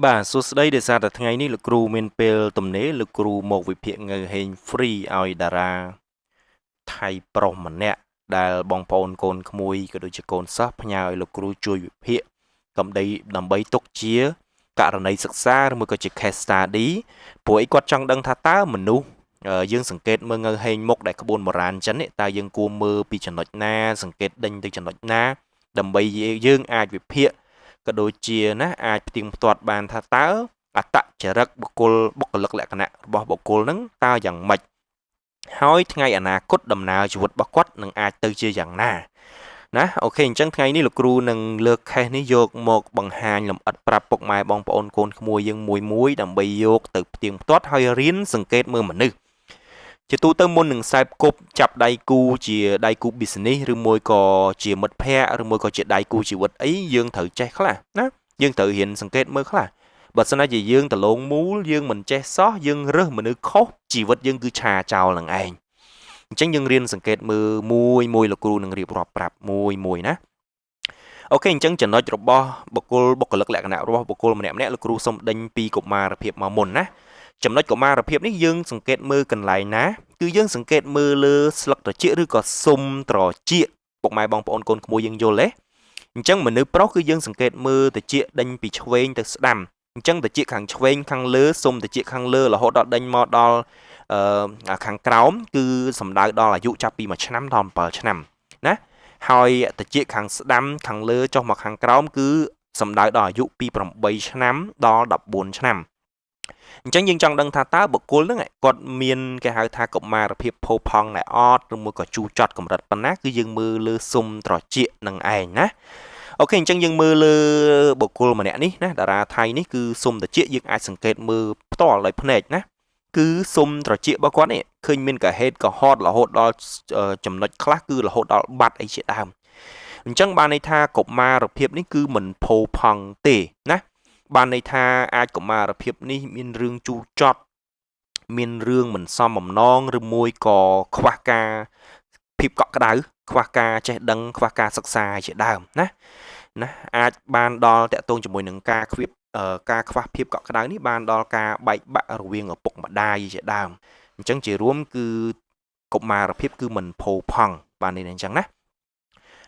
បាទសួស្តីដោយសារតែថ្ងៃនេះលោកគ្រូមានពេលទំនេរលោកគ្រូមកវិភាគងើហេង free ឲ្យតារាថៃប្រុសម្នាក់ដែលបងប្អូនកូនក្មួយក៏ដូចជាកូនសិស្សផ្ញើឲ្យលោកគ្រូជួយវិភាគកំដីដើម្បីទុកជាករណីសិក្សាឬមួយក៏ជា case study ព្រោះអីគាត់ចង់ដឹងថាតើមនុស្សយើងសង្កេតមើលងើហេងមុខដែលក្បួនបុរាណចិននេះតើយើងគួរមើលពីចំណុចណាសង្កេតដេញទៅចំណុចណាដើម្បីយើងអាចវិភាគក៏ដូចជាណាអាចផ្ទៀងផ្ទាត់បានថាតើអត្តចរិតបុគ្គលបុគ្គលិកលក្ខណៈរបស់បុគ្គលហ្នឹងតើយ៉ាងម៉េចហើយថ្ងៃអនាគតដំណើរជីវិតរបស់គាត់នឹងអាចទៅជាយ៉ាងណាណាOK អញ្ចឹងថ្ងៃនេះលោកគ្រូនឹងលើក case នេះយកមកបង្ហាញលម្អិតប្រាប់ពុកម៉ែបងប្អូនកូនក្មួយយើងមួយមួយដើម្បីយកទៅផ្ទៀងផ្ទាត់ហើយរៀនសង្កេតមើលមនុស្សជាទូទៅមុននឹងខ្សែគប់ចាប់ដៃគូជាដៃគូ business ឬមួយក៏ជាមិត្តភ័ក្តិឬមួយក៏ជាដៃគូជីវិតអីយើងត្រូវចេះខ្លះណាយើងត្រូវរៀនសង្កេតមើលខ្លះបើសិនណាជាយើងដលងមូលយើងមិនចេះសោះយើងរើសមនុស្សខុសជីវិតយើងគឺឆាចោលនឹងឯងអញ្ចឹងយើងរៀនសង្កេតមើលមួយមួយលោកគ្រូនឹងរៀបរាប់ប្រាប់មួយមួយណាOK អញ្ចឹងចំណុចរបស់បុគ្គលបុគ្គលិកលក្ខណៈរបស់បុគ្គលម្នាក់ម្នាក់លោកគ្រូសូមដេញពីកុមារភាពមកមុនណាចំណុចកុមារភាពនេះយើងសង្កេតមើលកន្លែងណាគឺយើងសង្កេតមើលលើស្លឹកត្រចៀកឬក៏ស៊ុមត្រចៀកពុកម៉ែបងប្អូនកូនក្មួយយើងយល់ទេអញ្ចឹងមនុស្សប្រុសគឺយើងសង្កេតមើលត្រចៀកដេញពីឆ្វេងទៅស្ដាំអញ្ចឹងត្រចៀកខាងឆ្វេងខាងលើស៊ុមត្រចៀកខាងលើរហូតដល់ដេញមកដល់អឺខាងក្រោមគឺសំដៅដល់អាយុចាប់ពី1ឆ្នាំដល់7ឆ្នាំណាហើយត្រចៀកខាងស្ដាំខាងលើចុះមកខាងក្រោមគឺសំដៅដល់អាយុពី8ឆ្នាំដល់14ឆ្នាំអញ្ចឹងយើងចង់ដឹងថាតើបុគ្គលហ្នឹងគាត់មានគេហៅថាកុមារភាពផូរផង់ដែរអត់ឬមួយក៏ជូរចត់កម្រិតប៉ុណ្ណាគឺយើងមើលលើស៊ុមត្រចៀកនឹងឯងណា OK អញ្ចឹងយើងមើលលើបុគ្គលម្នាក់នេះណាតារាថៃនេះគឺស៊ុមត្រចៀកយើងអាចសង្កេតមើលផ្ទាល់ដោយភ្នែកណាគឺស៊ុមត្រចៀករបស់គាត់នេះឃើញមានកហេតកហតរហូតដល់ចំណុចខ្លះគឺរហូតដល់បាត់អីជាដើមអញ្ចឹងបានន័យថាកុមារភាពនេះគឺមិនផូរផង់ទេណាបានន័យថាអាចកុមារភាពនេះមានរឿងជូរចត់មានរឿងមិនសមបំណងឬមួយក៏ខ្វះការភាពកក់ក្ដៅខ្វះការចេះដឹងខ្វះការសិក្សាជាដើមណាណាអាចបានដល់តកតងជាមួយនឹងការខ្វៀបការខ្វះភាពកក់ក្ដៅនេះបានដល់ការបែកបាក់រវាងឪពុកម្ដាយជាដើមអញ្ចឹងជារួមគឺកុមារភាពគឺមិនផូរផង់បាននេះអញ្ចឹងណា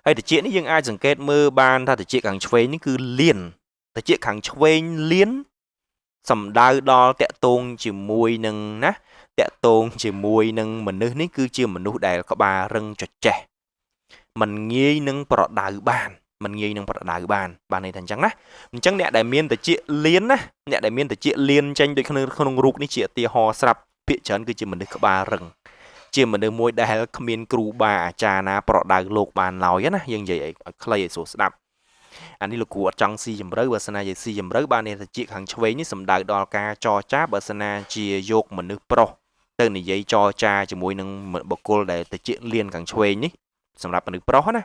ហើយតិចនេះយើងអាចសង្កេតមើលបានថាតិចខាងឆ្វេងនេះគឺលៀនតិចខាងឆ្វេងលៀនសំដៅដល់តកតងជាមួយនឹងណាតកតងជាមួយនឹងមនុស្សនេះគឺជាមនុស្សដែលក្បាលរឹងចចេះมันងាយនឹងប្រដៅបានมันងាយនឹងប្រដៅបានបានន័យថាអញ្ចឹងណាអញ្ចឹងអ្នកដែលមានតិចលៀនណាអ្នកដែលមានតិចលៀនចេញដូចក្នុងក្នុងរូបនេះជាឧទាហរណ៍ស្រាប់ភាគច្រើនគឺជាមនុស្សក្បាលរឹងជាមនុស្សមួយដែលគ្មានគ្រូបាអាចារ្យណាប្រដៅលោកបានឡើយណាយើងនិយាយឲ្យខ្លីឲ្យស្រួលស្ដាប់អានេះលោកគ្រូអត់ចង់ស៊ីជម្រៅបើសិនណាជាស៊ីជម្រៅបាននេះតិចខាងឆ្វេងនេះសំដៅដល់ការចរចាបើសិនណាជាយកមនុស្សប្រុសទៅនិយាយចរចាជាមួយនឹងបុគ្គលដែលតិចលៀនខាងឆ្វេងនេះសម្រាប់មនុស្សប្រុសណា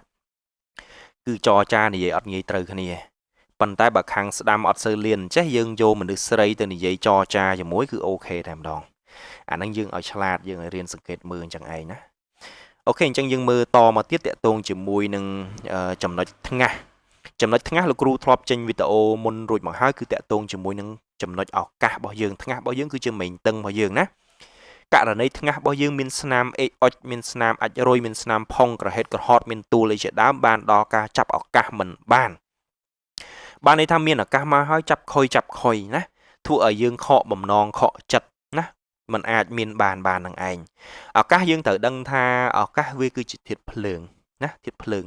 គឺចរចានិយាយអត់ងាយត្រូវគ្នាប៉ុន្តែបើខាងស្ដាំអត់សូវលៀនចេះយើងយកមនុស្សស្រីទៅនិយាយចរចាជាមួយគឺ OK តែម្ដងអាហ្នឹងយើងឲ្យឆ្លាតយើងឲ្យរៀនសង្កេតមើលអញ្ចឹងឯងណាOK អញ្ចឹងយើងមើលតមកទៀតតកតងជាមួយនឹងចំណុចថ្ងាសចំណុចថ្ងាសលោកគ្រូធ្លាប់ចេញវីដេអូមុនរួចមកហើយគឺតកតងជាមួយនឹងចំណុចឱកាសរបស់យើងថ្ងាសរបស់យើងគឺជាមេងតឹងរបស់យើងណាករណីថ្ងាសរបស់យើងមានស្នាមអេអុចមានស្នាមអាចរុយមានស្នាមផុងក្រហេតក្រហតមានទួលអីជាដើមបានដល់ការចាប់ឱកាសមិនបាន បានន័យថាមានឱកាសមកហើយចាប់ខុយចាប់ខុយណាធ្វើឲ្យយើងខកបំណងខកចិត្តណាมันអាចមានបានបាននឹងឯងឱកាសយើងត្រូវដឹងថាឱកាសវាគឺជាធាតុភ្លើងណាធាតុភ្លើង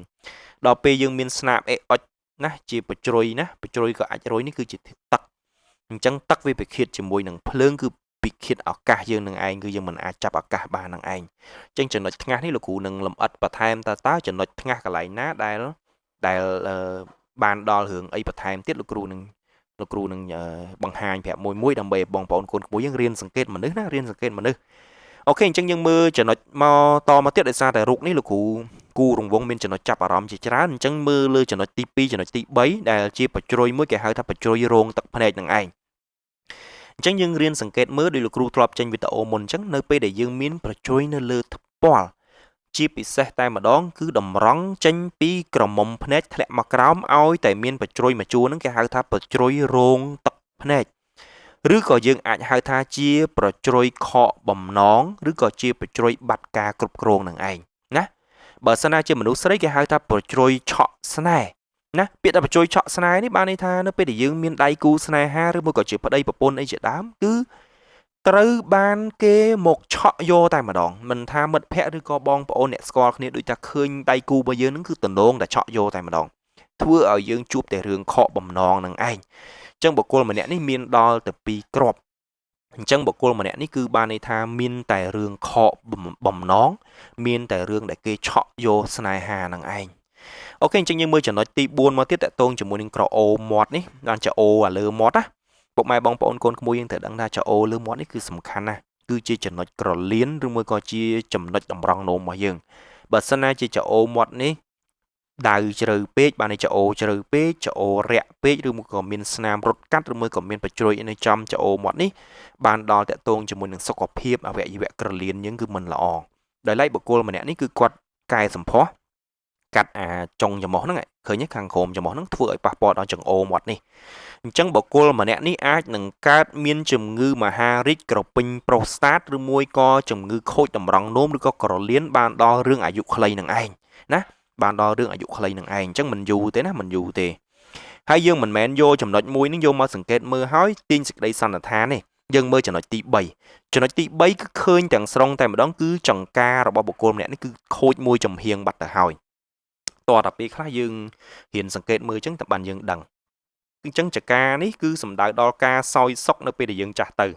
ដល់ពេលយើងមានស្នាមអេអុចណាជាបជ្រុយណាបជ្រុយក៏អាចរុយនេះគឺជាធាតុទឹកអញ្ចឹងទឹកវាពិឃាតជាមួយនឹងភ្លើងគឺពិឃាតឱកាសយើងនឹងឯងគឺយើងមិនអាចចាប់ឱកាសបាននឹងឯងអញ្ចឹងចំណុចថ្ងាសនេះលោកគ្រូនឹងលម្អិតបន្ថែមតើតើចំណុចថ្ងាសកន្លែងណាដែលដែលបានដល់រឿងអីបន្ថែមទៀតលោកគ្រូនឹងបង្ហាញប្រាប់មួយមួយដើម្បីឲ្យបងប្អូនកូនក្មួយយើងរៀនសង្កេតមនុស្សណារៀនសង្កេតមនុស្ស OK អញ្ចឹងយើងមើលចំណុចមកតមកទៀតដោយសារតែរូបនេះលោកគ្រូគូរង្វង់មានចំណុចចាប់អារម្មណ៍ជាច្រើនអញ្ចឹងមើលលើចំណុចទី2ចំណុចទី3ដែលជាបជ្រុយមួយគេហៅថាបជ្រុយរោងទឹកភ្នែកនឹងឯងអញ្ចឹងយើងរៀនសង្កេតមើលដោយលោកគ្រូធ្លាប់ចេញវីដេអូមុនអញ្ចឹងនៅពេលដែលយើងមានប្រជ្រុយនៅលើថ្ពាល់ជាពិសេសតែម្ដងគឺតម្រង់ចេញពីក្រមុំភ្នែកធ្លាក់មកក្រោមឲ្យតែមានបជ្រុយមួយជួរហ្នឹងគេហៅថាបជ្រុយរោងទឹក ភ្នែកឬក៏យើងអាចហៅថាជាប្រជ្រុយខកបំណងឬក៏ជាប្រជ្រុយបាត់ការគ្រប់គ្រងនឹងឯងណាបើសិនណាជាមនុស្សស្រីគេហៅថាប្រជ្រុយឆក់ស្នេហ៍ណាពាក្យថាប្រជ្រុយឆក់ស្នេហ៍នេះបានន័យថានៅពេលដែលយើងមានដៃគូស្នេហាឬមួយក៏ជាប្តីប្រពន្ធអីជាដើមគឺត្រូវបានគេមកឆក់យកតែម្ដងមិនថាមិត្តភ័ក្តិឬក៏បងប្អូនអ្នកស្គាល់គ្នាដូចថាឃើញដៃគូរបស់យើងនឹងគឺតំណងតែឆក់យកតែម្ដងធ្វើឲ្យយើងជួបតែរឿងខកបំណងនឹងឯងអញ្ចឹងបុគ្គលម្នាក់នេះមានដល់ទៅ2គ្រាប់អញ្ចឹងបុគ្គលម្នាក់នេះគឺបានន័យថាមានតែរឿងខកបំណងមានតែរឿងដែលគេឆក់យកស្នេហានឹងឯងអូខេអញ្ចឹងយើងមើលចំណុចទី4មកទៀតតកតងជាមួយនឹងក្រអូមាត់នេះបានចអូអាលើមាត់ណាពុកម៉ែបងប្អូនកូនក្មួយយើងត្រូវដឹងថាចអូលើមាត់នេះគឺសំខាន់ណាស់គឺជាចំណុចក្រលៀនឬមួយក៏ជាចំណុចតម្រង់នោមរបស់យើងបើសិនណាជាចអូមាត់នេះដៅជ្រៅពេកបានន័យចអូជ្រៅពេកចអូរាក់ពេកឬមួយក៏មានស្នាមរត់កាត់ឬមួយក៏មានប្រជ្រុយនៅចំចអូមាត់នេះបានដល់តកតងជាមួយនឹងសុខភាពអវយវៈក្រលៀនយើងគឺមិនល្អដោយឡែកបុគ្គលម្នាក់នេះគឺគាត់កែសម្ផស្សកាត់អាចុងច្រមុះហ្នឹងឃើញទេខាងក្រោមច្រមុះហ្នឹងធ្វើឲ្យប៉ះពាល់ដល់ចង្អូមាត់នេះអញ្ចឹងបុគ្គលម្នាក់នេះអាចនឹងកើតមានជំងឺមហារីកក្រពេញប្រូស្តាតឬមួយក៏ជំងឺខូចតម្រង់នោមឬក៏ក្រលៀនបានដល់រឿងអាយុខ្លីនឹងឯងណាបានដល់រឿងអាយុខ្លីនឹងឯងអញ្ចឹងមិនយូរទេណាមិនយូរទេហើយយើងមិនមែនយកចំណុចមួយនេះយកមកសង្កេតមើលហើយទាញសេចក្តីសន្និដ្ឋានទេយើងមើលចំណុចទី3ចំណុចទី3គឺឃើញទាំងស្រុងតែម្ដងគឺចង្ការរបស់បុគ្គលម្នាក់នេះគឺខូចមួយចំហៀងបាត់ទៅហើយតោះតែពេលខ្លះយើងរៀនសង្កេតមើលអញ្ចឹងតែបានយើងដឹងអញ្ចឹងចការនេះគឺសំដៅដល់ការសោយសុខនៅពេលដែលយើងចាស់ទៅ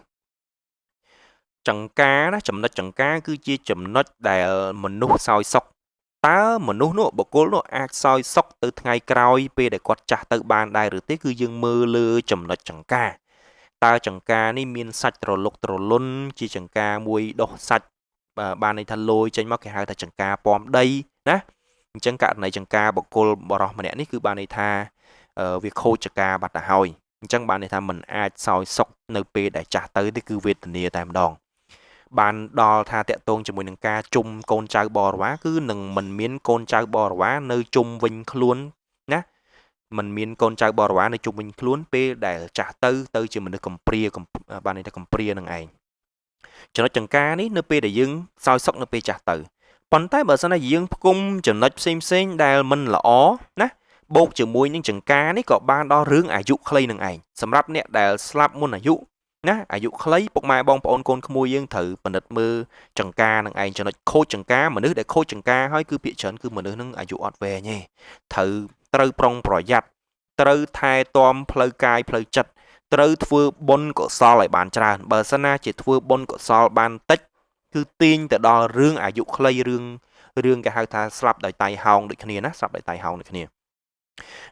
ចង្ការណាចំណុចចង្ការគឺជាចំណុចដែលមនុស្សសោយសុខតើមនុស្សនោះបុគ្គលនោះអាចសោយសុខទៅថ្ងៃក្រោយពេលដែលគាត់ចាស់ទៅបានដែរឬទេគឺយើងមើលលើចំណុចចង្ការតើចង្ការនេះមានសាច់ត្រលុកត្រលុនជាចង្ការមួយដុះសាច់បានន័យថាលយចេញមកគេហៅថាចង្ការពំដីណាអញ្ចឹងករណីចង្ការបុគ្គលបរោះម្នាក់នេះគឺបានន័យថាវាខូចចង្ការបាត់ទៅហើយអញ្ចឹងបានន័យថាมันអាចសោយសុខនៅពេលដែលចាស់ទៅទេគឺវេទនាតែម្ដងបានដល់ថាតកតងជាមួយនឹងការជុំកូនចៅបរិវារគឺនឹងមិនមានកូនចៅបរិវារនៅជុំវិញខ្លួនណាមិនមានកូនចៅបរិវារនៅជុំវិញខ្លួនពេលដែលចាស់ទៅទៅជាមនុស្សកំព្រាបានន័យថាកំព្រានឹងឯងចំណុចចង្ការនេះនៅពេលដែលយើងសោយសុខនៅពេលចាស់ទៅប៉ុន្តែបើសិនណាយើងផ្គុំចំណុចផ្សេងផ្សេងដែលមិនល្អណាបូកជាមួយនឹងចង្ការនេះក៏បានដល់រឿងអាយុខ្លីនឹងឯងសម្រាប់អ្នកដែលស្លាប់មុនអាយុណាអាយុខ្លីពុកម៉ែបងប្អូនកូនក្មួយយើងត្រូវពិនិត្យមើលចង្ការនឹងឯងចំណុចខូចចង្ការមនុស្សដែលខូចចង្ការហើយគឺភាគច្រើនគឺមនុស្សនឹងអាយុអត់វែងទេត្រូវប្រុងប្រយ័ត្នត្រូវថែទាំផ្លូវកាយផ្លូវចិត្តត្រូវធ្វើបុណ្យកុសលឲ្យបានច្រើនបើសិនណាជាធ្វើបុណ្យកុសលបានតិចគឺទាញទៅដល់រឿងអាយុខ្លីរឿងគេហៅថាស្លាប់ដោយតៃហោងដូចគ្នាណាស្លាប់ដោយតៃហោងដូចគ្នា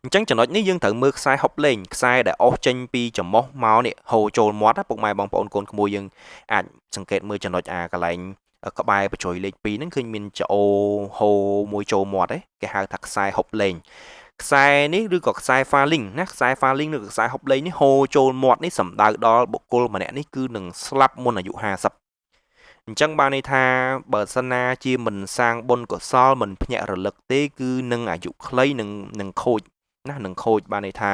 អញ្ចឹងចំណុចនេះយើងត្រូវមើលខ្សែហប់លេងខ្សែដែលអស់ចេញពីច្រមុះមកនេះហូរចូលមាត់ណាពុកម៉ែបងប្អូនកូនក្មួយយើងអាចសង្កេតមើលចំណុចអាកន្លែងក្បែរបជ្រុយលេខ2ហ្នឹងឃើញមានចអូហូរមួយចូលមាត់ឯងគេហៅថាខ្សែហប់លេងខ្សែនេះឬក៏ខ្សែ Falling ណាខ្សែ Falling ឬក៏ខ្សែហប់លេងនេះហូរចូលមាត់នេះសំដៅដល់បុគ្គលម្នាក់នេះគឺនឹងស្លាប់មុនអាយុ50អញ្ចឹងបានន័យថាបើសិនណាជាមិនសាងបុណ្យកុសលមិនភ្ញាក់រលឹកទេគឺនឹងអាយុខ្លីនឹងខូចណានឹងខូចបានន័យថា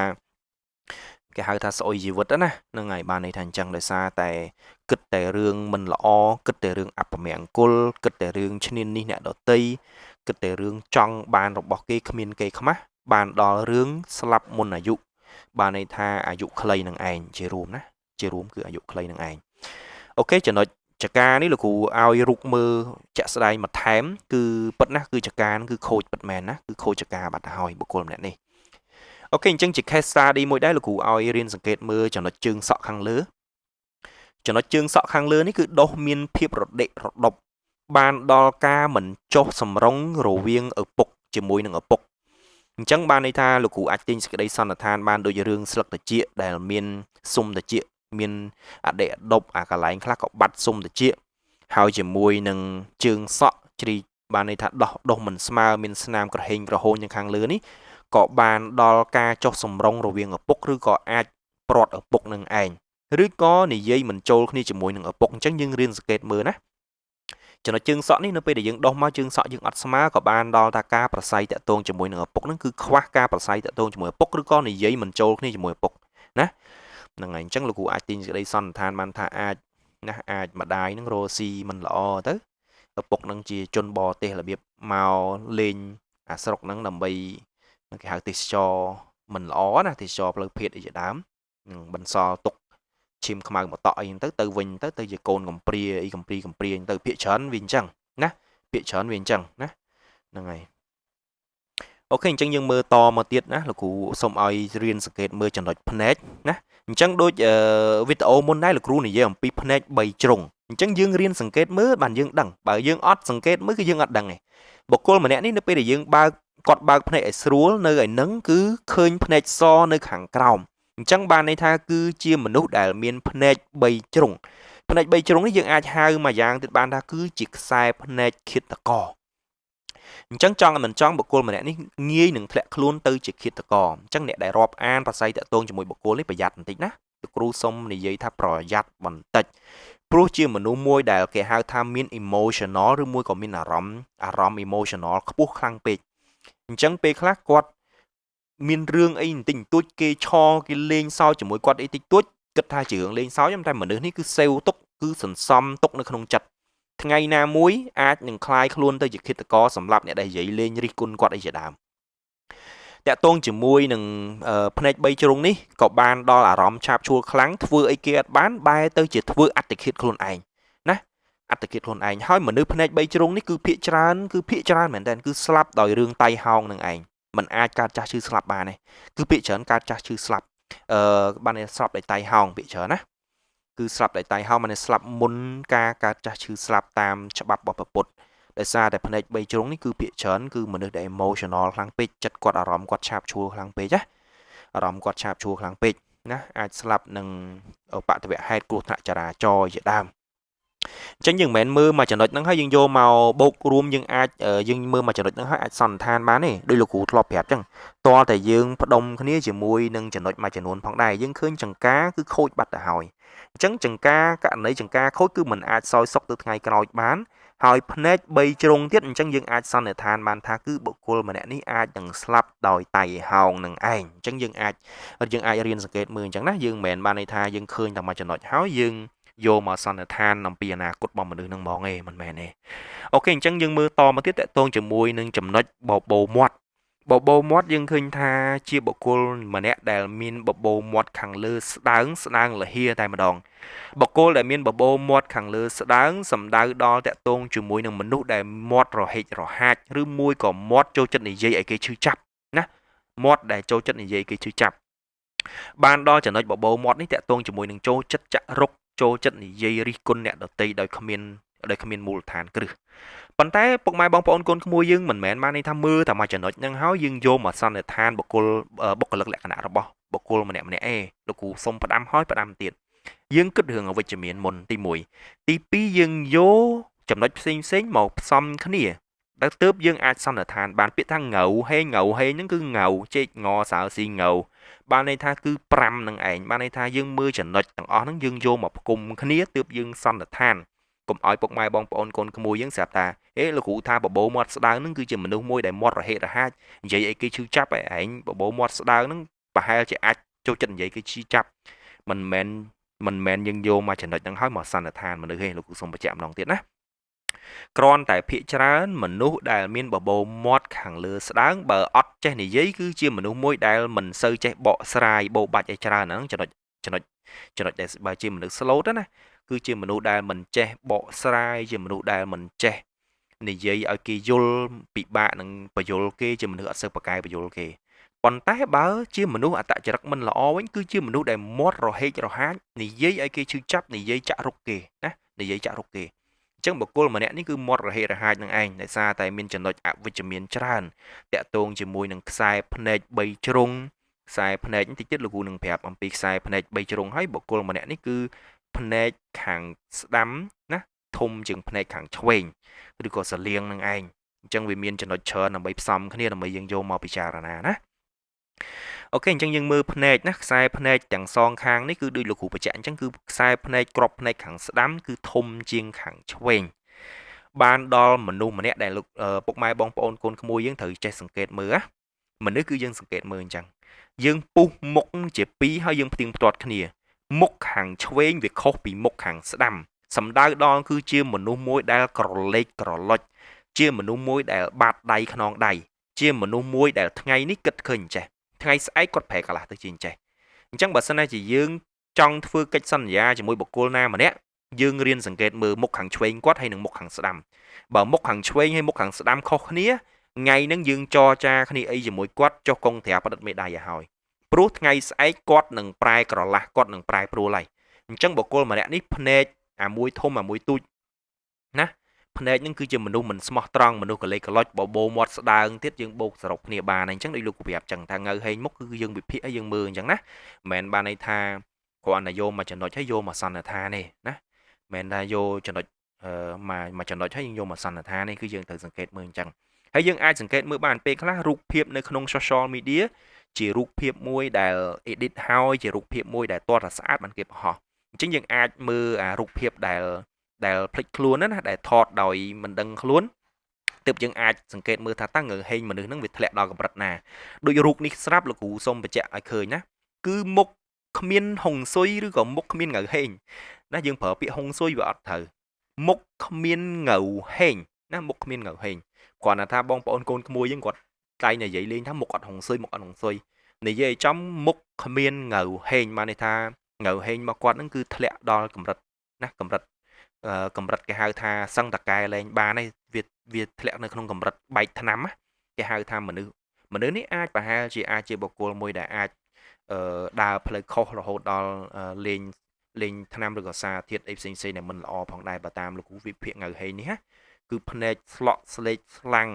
គេហៅថាស្អុយជីវិតណាហ្នឹងហើយបានន័យថាអញ្ចឹងដោយសារតែគិតតែរឿងមិនល្អគិតតែរឿងអពមង្គលគិតតែរឿងឈ្នានីសអ្នកដទៃគិតតែរឿងចង់បានរបស់គេគ្មានគេខ្មាស់បានដល់រឿងស្លាប់មុនអាយុបានន័យថាអាយុខ្លីនឹងឯងជារួមណាជារួមគឺអាយុខ្លីនឹងឯងអូខេចំណុចចការនេះលោកគ្រូឲ្យរូបមើលជាក់ស្ដែងមួយថែមគឺពិតណាស់គឺចការគឺខូចពិតមែនណាគឺខូចចការបាត់ទៅហើយបុគ្គលម្នាក់នេះអូខេអញ្ចឹងជា case study មួយដែរលោកគ្រូឲ្យរៀនសង្កេតមើលចំណុចជើងសក់ខាងលើចំណុចជើងសក់ខាងលើនេះគឺដុសមានភាពរដិរដប់បានដល់ការមិនចុះសម្រុងរវាងឪពុកជាមួយនឹងឪពុកអញ្ចឹងបានន័យថាលោកគ្រូអាចទាញសេចក្តីសន្និដ្ឋានបានដូចរឿងស្លឹកត្រចៀកដែលមានស៊ុំត្រចៀកមានអដិអដប់អាកន្លែងខ្លះក៏បាត់ស៊ុំត្រចៀកហើយជាមួយនឹងជើងសក់ជ្រីបានន័យថាដោះមិនស្មើមានស្នាមក្រហែងក្រហូញនៅខាងលើនេះក៏បានដល់ការចុះសម្រុងរវាងឪពុកឬក៏អាចព្រាត់ឪពុកនឹងឯងឬក៏និយាយមិនចូលគ្នាជាមួយនឹងឪពុកអញ្ចឹងយើងរៀនសង្កេតមើលណាចំណុចជើងសក់នេះនៅពេលដែលយើងដោះមកជើងសក់យើងអត់ស្មើក៏បានដល់ថាការប្រស័យតាក់ទងជាមួយនឹងឪពុកនឹងគឺខ្វះការប្រស័យតាក់ទងជាមួយឪពុកឬក៏និយាយមិនចូលគ្នាជាមួយឪពុកណា ហ្នឹងហើយអញ្ចឹងលោកគ្រូអាចទាញសេចក្តីសន្និដ្ឋានបានថាអាចណាអាចម្ដាយនឹងរកស៊ីមិនល្អទៅឪពុកនឹងជាជនបរទេសរបៀបមកលេងអាស្រុកហ្នឹងដើម្បីគេហៅទេសចរមិនល្អណាទេសចរផ្លូវភេទអីជាដើមនឹងបន្សល់ទុកឈាមខ្មៅមកតក់អីហ្នឹងទៅទៅវិញទៅទៅជាកូនកំព្រាអីកំព្រីកំព្រាអីទៅភាកច្រើនវាអញ្ចឹងណាភាកច្រើនវាអញ្ចឹងណាហ្នឹងហើយអូខេអញ្ចឹងយើងមើលតមកទៀតណាលោកគ្រូសូមឲ្យរៀនសង្កេតមើលចំណុចភ្នែកណាអញ្ចឹងដូចវីដេអូមុនដែរលោកគ្រូនិយាយអំពីភ្នែក3ជ្រុងអញ្ចឹងយើងរៀនសង្កេតមើលបានយើងដឹងបើយើងអត់សង្កេតមើលគឺយើងអត់ដឹងទេបុគ្គលម្នាក់នេះនៅពេលដែលយើងបើកគាត់បើកភ្នែកឲ្យស្រួលនៅឯនឹងគឺឃើញភ្នែកសនៅខាងក្រោមអញ្ចឹងបានន័យថាគឺជាមនុស្សដែលមានភ្នែក3ជ្រុងភ្នែក3ជ្រុងនេះយើងអាចហៅមួយយ៉ាងទៀតបានថាគឺជាខ្សែភ្នែកឃាតករអញ្ចឹងចង់ឲ្យមិនចង់បុគ្គលម្នាក់នេះងាយនឹងធ្លាក់ខ្លួនទៅជាឃាតករអញ្ចឹងអ្នកដែលរាប់អានប្រស័យតាក់ទងជាមួយបុគ្គលនេះប្រយ័ត្នបន្តិចណាលោកគ្រូសុំនិយាយថាប្រយ័ត្នបន្តិចព្រោះជាមនុស្សមួយដែលគេហៅថាមាន emotional ឬមួយក៏មានអារម្មណ៍ emotional ខ្ពស់ខ្លាំងពេកអញ្ចឹងពេលខ្លះគាត់មានរឿងអីបន្តិចបន្តួចគេឆគេលេងសើចជាមួយគាត់អីតិចតួចគិតថាជារឿងលេងសើចតែមនុស្សនេះគឺសេវទុកគឺសន្សំទុកនៅក្នុងចិត្តថ្ងៃណាមួយអាចនឹងคลายខ្លួនទៅជាឃាតករសម្រាប់អ្នកដែលនិយាយលេងរិះគន់គាត់អីជាដើមតាក់ទងជាមួយនឹងភ្នែក3ជ្រុងនេះក៏បានដល់អារម្មណ៍ឆាបឆួលខ្លាំងធ្វើអីគេអត់បានបែរទៅជាធ្វើអត្តឃាតខ្លួនឯងណាអត្តឃាតខ្លួនឯងហើយមនុស្សភ្នែក3ជ្រុងនេះគឺភាកច្រើនគឺភាកច្រើនមែនតើគឺស្លាប់ដោយរឿងតៃហោងនឹងឯងมันអាចកើតចាស់ឈឺស្លាប់បានទេគឺភាកច្រើនកើតចាស់ឈឺស្លាប់បានស្លាប់ដោយតៃហោងភាកច្រើនណាគឺស្លាប់ដោយតៃហោងมันស្លាប់មុនការកើតចាស់ឈឺស្លាប់តាមច្បាប់របស់ពុទ្ធដោយសារតែភ្នែក3ជ្រុងនេះគឺភាកច្រើនគឺមនុស្សដែល emotional ខ្លាំងពេកចិត្តគាត់អារម្មណ៍គាត់ឆាបឆួលខ្លាំងពេកណាអារម្មណ៍គាត់ឆាបឆួលខ្លាំងពេកណាអាចស្លាប់នឹងបតវហេតុគ្រោះថ្នាក់ចរាចរណ៍ជាដើមអញ្ចឹងយើងមិនមែនមើលមួយចំណុចហ្នឹងហើយយើងយកមកបូករួមយើងអាចយើងមើលមួយចំណុចហ្នឹងហើយអាចសន្និដ្ឋានបានទេដោយលោកគ្រូធ្លាប់ប្រាប់អញ្ចឹងទាល់តែយើងផ្ដុំគ្នាជាមួយនឹងចំណុចមួយចំនួនផងដែរយើងឃើញចង្ការគឺខូចបាត់ទៅហើយអញ្ចឹងចង្ការករណីចង្ការខូចគឺមិនអាចសោយសុកទៅថ្ងៃក្រោយបានហើយភ្នែក3ជ្រុងទៀតអញ្ចឹងយើងអាចសន្និដ្ឋានបានថាគឺបុគ្គលម្នាក់នេះអាចនឹងស្លាប់ដោយតៃហោងនឹងឯងអញ្ចឹងយើងអាចរៀនសង្កេតមើលអញ្ចឹងណាយើងមិនមែនបានន័យថាយើងឃើញតែមួយចំណុចហើយយើងយកមកសន្និដ្ឋានអំពីអនាគតរបស់មនុស្សនឹងហ្មងឯងមិនមែនទេអូខេអញ្ចឹងយើងមើលតមកទៀតតកតងជាមួយនឹងចំណុចបបោមាត់បបោមាត់យើងឃើញថាជាបុគ្គលម្នាក់ដែលមានបបោមាត់ខាងលើស្ដើងស្ដើងលហៀតែម្ដងបុគ្គលដែលមានបបោមាត់ខាងលើស្ដើងសំដៅដល់តកតងជាមួយនឹងមនុស្សដែលមាត់រហេចរហាចឬមួយក៏មាត់ចូលចិត្តនិយាយឲ្យគេឈឺចាប់ណាមាត់ដែលចូលចិត្តនិយាយគេឈឺចាប់បានដល់ចំណុចបបោមាត់នេះតកតងជាមួយនឹងចូលចិត្តចាក់រុកចូលចិត្តនិយាយរិះគន់អ្នកដទៃដោយគ្មានមូលដ្ឋានគ្រឹះប៉ុន្តែពុកម៉ែបងប្អូនកូនក្មួយយើងមិនមែនបានន័យថាមើលតែមួយចំណុចហ្នឹងហើយយើងយកមកសន្និដ្ឋានបុគ្គលិកលក្ខណៈរបស់បុគ្គលម្នាក់ម្នាក់ឯងលោកគ្រូសុំផ្ដាំហើយផ្ដាំទៀតយើងគិតរឿងអវិជ្ជមានមុនទី1ទី2យើងយកចំណុចផ្សេងផ្សេងមកផ្សំគ្នាដែលទើបយើងអាចសន្និដ្ឋានបានពាក្យថាងៅហេងៅហេងហ្នឹងគឺងៅចេកងសើស៊ីងៅបានន័យថាគឺ5នឹងឯងបានន័យថាយើងមើលចំណុចទាំងអស់ហ្នឹងយើងយកមកផ្គុំគ្នាទើបយើងសន្និដ្ឋានកុំឲ្យពុកម៉ែបងប្អូនកូនក្មួយយើងស្រាប់ថាអេលោកគ្រូថាបបោមាត់ស្ដើងហ្នឹងគឺជាមនុស្សមួយដែលមាត់រហេរហាចនិយាយអីគេឈឺចាប់ឯងបបោមាត់ស្ដើងហ្នឹងប្រហែលជាអាចចូលចិត្តនិយាយគេឈឺចាប់មិនមែនយើងយកមកចំណុចហ្នឹងហើយមកសន្និដ្ឋានមនុស្សទេលោកគ្រូសូមបញ្ជាក់ម្ដងទៀតណាគ្រាន់តែភាកច្រើនមនុស្សដែលមានបបោមាត់ខាងលើស្ដើងបើអត់ចេះនិយាយគឺជាមនុស្សមួយដែលមិនសូវចេះបកស្រាយបោបាច់ឲ្យច្រើនហ្នឹងចំណុចដែលបើជាមនុស្សស្លូតណាគឺជាមនុស្សដែលមិនចេះបកស្រាយជាមនុស្សដែលមិនចេះនិយាយឲ្យគេយល់ពិបាកនឹងបញ្យល់គេជាមនុស្សអត់សូវប្រកែបញ្យល់គេប៉ុន្តែបើជាមនុស្សអត្តចរិតមិនល្អវិញគឺជាមនុស្សដែលមាត់រហេចរហាចនិយាយឲ្យគេឈឺចាប់និយាយចាក់រុកគេណានិយាយចាក់រុកគេអញ្ចឹងបុគ្គលម្នាក់នេះគឺមាត់រហេរហាចនឹងឯងដោយសារតែមានចំណុចអវិជ្ជមានច្រើនតាក់ទងជាមួយនឹងខ្សែភ្នែក3ជ្រុងខ្សែភ្នែកតិចទៀតលោកគ្រូនឹងប្រាប់អំពីខ្សែភ្នែក3ជ្រុងហើយបុគ្គលម្នាក់នេះគឺភ្នែកខាងស្ដាំណាធំជាងភ្នែកខាងឆ្វេងឬក៏សលៀងនឹងឯងអញ្ចឹងវាមានចំណុចច្រើនដើម្បីផ្សំគ្នាដើម្បីយើងយកមកពិចារណាណាអូខេអញ្ចឹងយើងមើលភ្នែកណាខ្សែភ្នែកទាំងសងខាងនេះគឺដូចលោកគ្រូបញ្ជាក់អញ្ចឹងគឺខ្សែភ្នែកក្របភ្នែកខាងស្ដាំគឺធំជាងខាងឆ្វេងបានដល់មនុស្សម្នាក់ដែលលោកពុកម៉ែបងប្អូនកូនក្មួយយើងត្រូវចេះសង្កេតមើលណាមនុស្សគឺយើងសង្កេតមើលអញ្ចឹងយើងពុះមុខជាពីរហើយយើងផ្ទៀងផ្ទាត់គ្នា មុខខាងឆ្វេងវាខុសពីមុខខាងស្ដាំសំដៅដល់គឺជាមនុស្សមួយដែលក្រឡេកក្រឡុចជាមនុស្សមួយដែលបាតដៃខ្នងដៃជាមនុស្សមួយដែលថ្ងៃនេះគិតឃើញអញ្ចេះថ្ងៃស្អែកគាត់ប្រែកន្លះទៅជាអញ្ចេះអញ្ចឹងបើសិនណាជាយើងចង់ធ្វើកិច្ចសន្យាជាមួយបុគ្គលណាម្នាក់យើងរៀនសង្កេតមើលមុខខាងឆ្វេងគាត់ហើយនិងមុខខាងស្ដាំបើមុខខាងឆ្វេងហើយមុខខាងស្ដាំខុសគ្នាថ្ងៃហ្នឹងយើងចរចាគ្នាអីជាមួយគាត់ចុះកុងត្រាផ្ដិតមេដៃឲ្យហើយព្រោះថ្ងៃស្អែកគាត់នឹងប្រែក្រឡាស់គាត់នឹងប្រែប្រួលហើយអញ្ចឹងបុគ្គលម្នាក់នេះភ្នែកអាមួយធំអាមួយទូចណាភ្នែកនឹងគឺជាមនុស្សមិនស្មោះត្រង់មនុស្សកលេកលុចបបោមាត់ស្ដើងទៀតយើងបូកសរុបគ្នាបានអញ្ចឹងដូចលោកប្រាប់ចឹងថាងើហេងមុខគឺយើងវិភាគឲ្យយើងមើលអញ្ចឹងណាមិនមែនបានន័យថាគ្រាន់តែយកមកចំណុចហើយយកមកសន្និដ្ឋានទេណាមិនមែនថាយកចំណុចមកចំណុចហើយយើងយកមកសន្និដ្ឋាននេះគឺយើងត្រូវសង្កេតមើលអញ្ចឹងហើយយើងអាចសង្កេតមើលបានពេលខ្លះរូបភាពនៅក្នុង social media ជារូបភាពមួយដែល edit ហើយជារូបភាពមួយដែលទាល់តែស្អាតបានគេបង្ហោះអញ្ចឹងយើងអាចមើលអារូបភាពដែលភ្លេចខ្លួនណាដែលថតដោយមិនដឹងខ្លួនទើបយើងអាចសង្កេតមើលថាតើងើហេងមនុស្សហ្នឹងវាធ្លាក់ដល់កម្រិតណាដូចរូបនេះស្រាប់លោកគ្រូសូមបញ្ជាក់ឲ្យឃើញណាគឺមុខគ្មានហុងស៊ុយឬក៏មុខគ្មានងើហេងណាយើងប្រើពាក្យហុងស៊ុយវាអត់ត្រូវមុខគ្មានងើហេងណាមុខគ្មានងើហេងគ្រាន់តែថាបងប្អូនកូនក្មួយយើងគាត់តែងនិយាយលេងថាមុខអត់ហុងស៊ុយមុខអត់ហុងស៊ុយនិយាយឲ្យចំមុខគ្មានងើហេងបានន័យថាងើហេងរបស់គាត់ហ្នឹងគឺធ្លាក់ដល់កម្រិតណាកម្រិតគេហៅថាសឹងតកែលែងបានហើយវាធ្លាក់នៅក្នុងកម្រិតបែកថ្នាំគេហៅថាមនុស្សនេះអាចប្រហែលជាអាចជាបុគ្គលមួយដែលអាចដើរផ្លូវខុសរហូតដល់លេងថ្នាំឬក៏សារធាតុអីផ្សេងៗដែលមិនល្អផងដែរបើតាមលោកគ្រូវិភាគងៅហេងនេះណាគឺភ្នែកស្លក់ស្លេកស្លាំង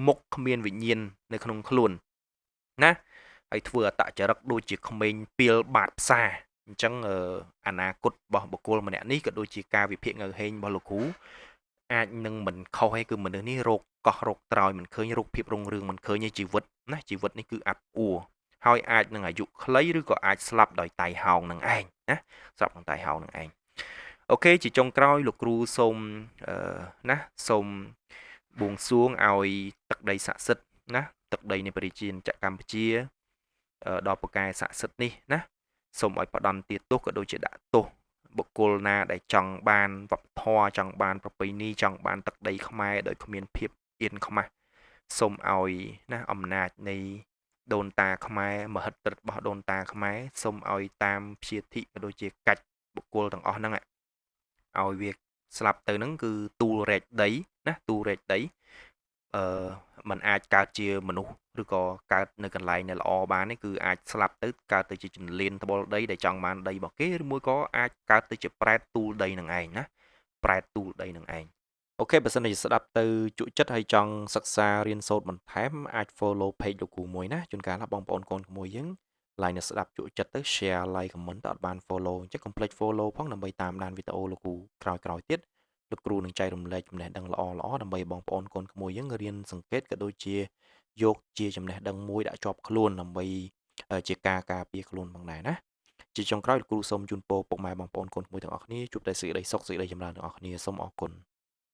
មុខគ្មានវិញ្ញាណនៅក្នុងខ្លួនណាហើយធ្វើអតចរិតដូចជាក្មេងពីលបាតផ្សារអញ្ចឹងអនាគតរបស់បុគ្គលម្នាក់នេះក៏ដូចជាការវិភាគងៅហេងរបស់លោកគ្រូអាចនឹងមិនខុសទេគឺមនុស្សនេះរោគកោះរោគត្រោយមិនឃើញរោគភាពរុងរឿងមិនឃើញទេជីវិតណាជីវិតនេះគឺអាប់អួរហើយអាចនឹងអាយុខ្លីឬក៏អាចស្លាប់ដោយតៃហោងនឹងឯងណាស្លាប់នឹងតៃហោងនឹងឯងអូខេជាចុងក្រោយលោកគ្រូសូមណាសូមបួងសួងឲ្យទឹកដីស័ក្តិសិទ្ធិណាទឹកដីនៃប្រជាជាតិកម្ពុជាដល់ប្រកែស័ក្តិសិទ្ធិនេះណាសូមឲ្យផ្ដន្ទាទោសក៏ដូចជាដាក់ទោសបុគ្គលណាដែលចង់បានវប្បធម៌ចង់បានប្រពៃណីចង់បានទឹកដីខ្មែរដោយគ្មានភាពអៀនខ្មាស់សូមឲ្យណាអំណាចនៃដូនតាខ្មែរមហិទ្ធិឫទ្ធិរបស់ដូនតាខ្មែរសូមឲ្យតាមព្យាធិក៏ដូចជាកាច់បុគ្គលទាំងអស់ហ្នឹងឲ្យវាស្លាប់ទៅហ្នឹងគឺទូលរែកដីណាទូលរែកដីมันអាចកើតជាមនុស្សឬក៏កើតនៅកន្លែងដែលល្អបាននេះគឺអាចស្លាប់ទៅកើតទៅជាជំលានត្បុលដីដែលចង់បានដីរបស់គេឬមួយក៏អាចកើតទៅជាប្រែតទូលដីនឹងឯងណាប្រែតទូលដីនឹងឯងអូខេបើសិនជាស្ដាប់ទៅជក់ចិត្តហើយចង់សិក្សារៀនសូត្របន្ថែមអាច follow page លោកគ្រូមួយណាជួនកាលបងប្អូនកូនក្មួយយើង like នៅស្ដាប់ជក់ចិត្តទៅ share like comment ទៅអត់បាន follow អញ្ចឹងកុំភ្លេច follow ផងដើម្បីតាមដានវីដេអូលោកគ្រូក្រោយៗទៀតលោកគ្រូនឹងចែករំលែកចំណេះដឹងល្អៗដើម្បីបងប្អូនកូនក្មួយយើងរៀនសង្កេតក៏ដូចជាយកជាចំណេះដឹងមួយដាក់ជាប់ខ្លួនដើម្បីជាការការពារខ្លួនផងដែរណាជាចុងក្រោយលោកគ្រូសូមជូនពរពុកម៉ែបងប្អូនកូនក្មួយទាំងអស់គ្នាជួបតែសេចក្តីសុខសេចក្តីចម្រើនទាំងអស់គ្នាសូមអរគុណ។